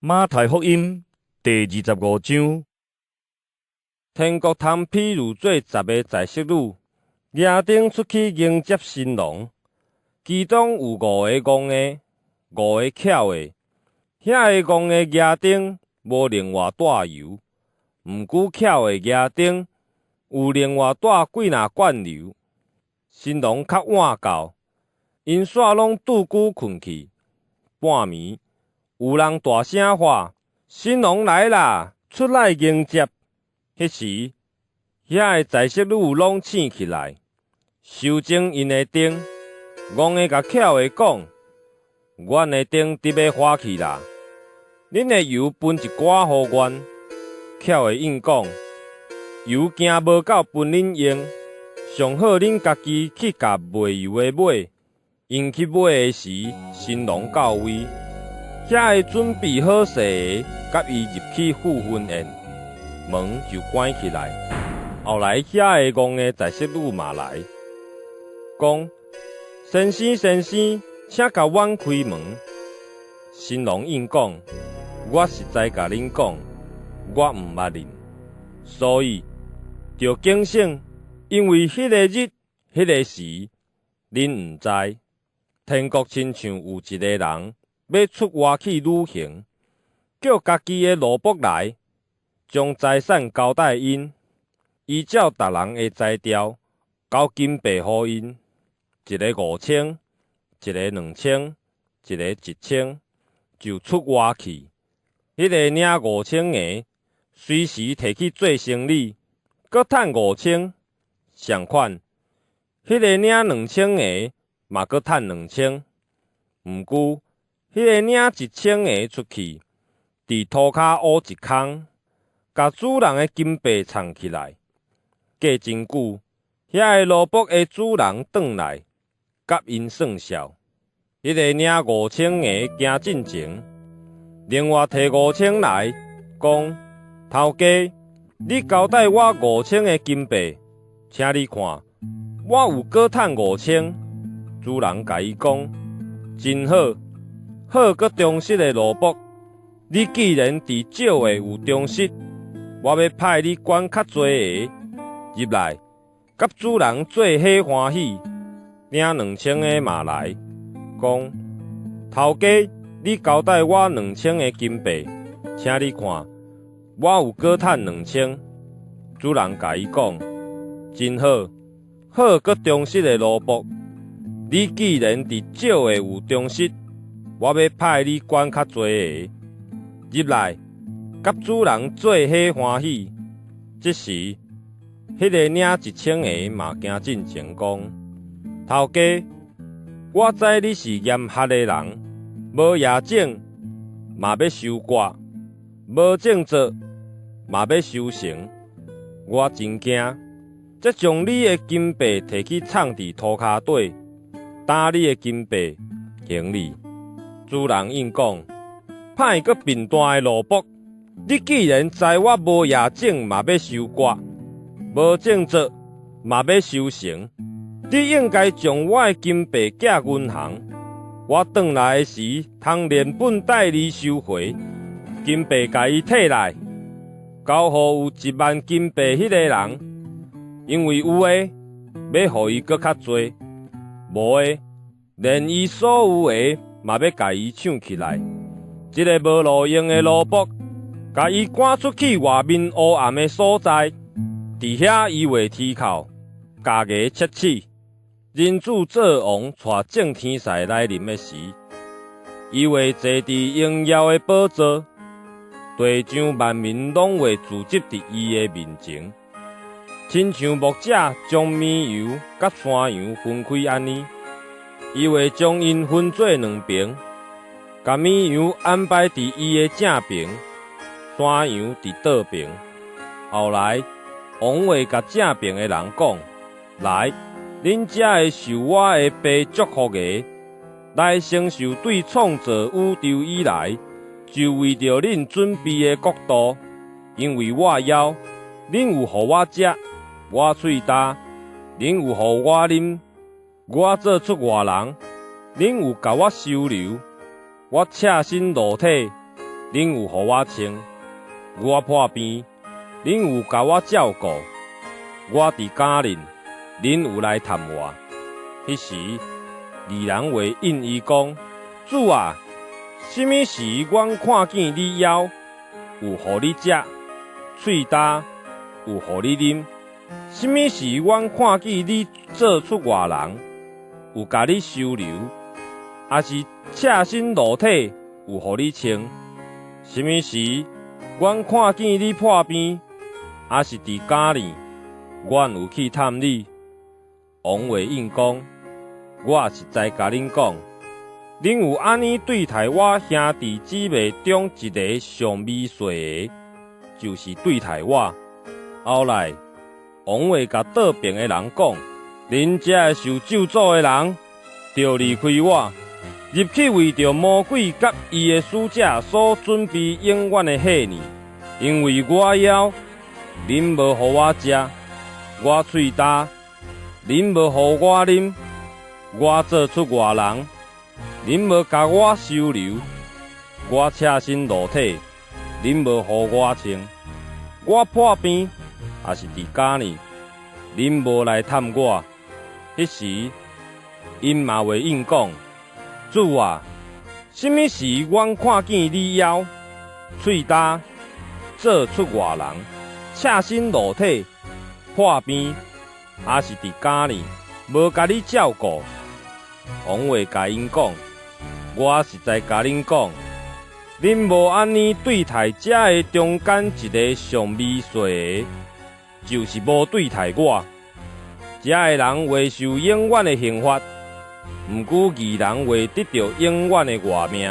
馬太福音第25章。天國通比喻做十个才識女，舉燈出去迎接新郎。其中有五个戇的，五个巧的。遐个戇的舉燈無另外帶油，毋過巧的舉燈有另外帶幾若罐油。新郎較晚到，𪜶煞攏拄久睏去。半暝，有人大聲喊：新郎來啦，出來迎接！彼時，遐个才識女攏醒起來，修整𪜶的燈。戇的共巧的講：阮的燈得欲花去啦，恁的油分一寡予阮。巧的應講：油驚無夠分恁用，上好恁家己去共賣油的買。𪜶去買的時，新郎到位。遐个準備好勢的，佮伊入去赴婚宴，門就關起來。後來遐个戇的才識女嘛來，講：先生，先生，請共阮開門。新郎應講：我實在共恁講，我毋捌恁。所以，著警醒，因為彼個日、彼個時，恁毋知。天國親像有一個人欲出外去旅行，叫家己的奴僕來，將財產交代𪜶，依照逐人的才調，交金幣予𪜶，一个5000，一个2000，一个1000，就出外去。彼个領五千个，隨時提去做生理，閣趁五千。相款，彼個領兩千个，嘛閣趁兩千。毋過，彼个領一千个出去，佇塗跤挖一空，共主人的金幣藏起來。過真久，遐个奴僕的主人轉來，佮𪜶算數。彼个領五千个行進前，另外提五千來，講：頭家，你交代我五千个金幣，請你看，我有閣趁五千。主人共伊講：真好，好閣忠實的奴僕。你既然佇少的有忠實，我欲派你管較濟的。入來，佮主人做伙歡喜。領兩千个嘛來，講：頭家，你交代我兩千个金幣，請你看，我有閣趁兩千。主人共伊講：真好，好閣忠實的奴僕。你既然佇少的有忠實，我欲派你管較濟的。入來，佮主人做伙歡喜。這時，彼个領一千个嘛行進前講：頭家，我知你是嚴厲的人，無掖種，嘛欲收割；無種植，嘛欲收成。我真驚，才將你的金幣提去藏佇塗跤底。擔你的金幣，還你。主人應講：歹閣笨蛋的奴僕，你既然知我無掖種嘛欲收割，無種植嘛欲收成，你應該將我的金幣寄銀行，我轉來的時，通連本帶利收回。金幣共伊提來，交予有1萬金幣彼個人，因為有的，欲予伊閣較濟；無的，連伊所有的嘛欲共伊搶起來。這个無路用的奴僕，共伊趕出去外面烏暗的所在，佇遐伊會啼哭，咬牙切齒。人子做王，帶眾天使來臨的時，伊會坐佇榮耀的寶座，地上萬民攏會聚集佇伊的面前，親像牧者將綿羊佮山羊分開按呢，伊會將𪜶分做兩爿，共綿羊安排佇伊的正爿，山羊佇倒爿。後來，王會共正爿的人講：來，恁這个受我的爸祝福的，來承受對創造宇宙以來就為著恁準備的國度。因為我枵，恁有予我食；我喙焦，恁有予我啉；我做出外人，恁有共我收留；我赤身露體，恁有予我穿；我破病，恁有共我照顧；我佇監裡，恁有來探我。彼時，義人會應伊講：主啊，啥物時阮看見你枵，有予你食；喙焦，有予你啉？啥物時阮看見你做出外人，有共你收留？抑是赤身露體，有予你穿？啥物時阮看見你破病，抑是佇監裡，阮有去探你？王會應講：我實在共恁講，恁有按呢對待我兄弟姊妹中一个上微細的，就是對待我。後來，王會共倒爿的人講：恁這个受咒詛的人，著離開我，入去為著魔鬼佮伊的使者所準備永遠的火裡。因為我枵，恁無予我食；我喙焦，恁無予我啉；我做出外人，恁無共我收留；我赤身露體，恁無予我穿；我破病，抑是佇監裡，恁無來探我。彼時，𪜶嘛會應講：主啊，啥物時阮看見你枵、喙焦、做出外人、赤身露體、破病，抑是佇監裡，無共你照顧？王會共𪜶講：我實在共恁講，恁無按呢對待這个中間一个上微細的，就是無對待我。這个人會受永遠的刑罰，毋過義人會得著永遠的活命。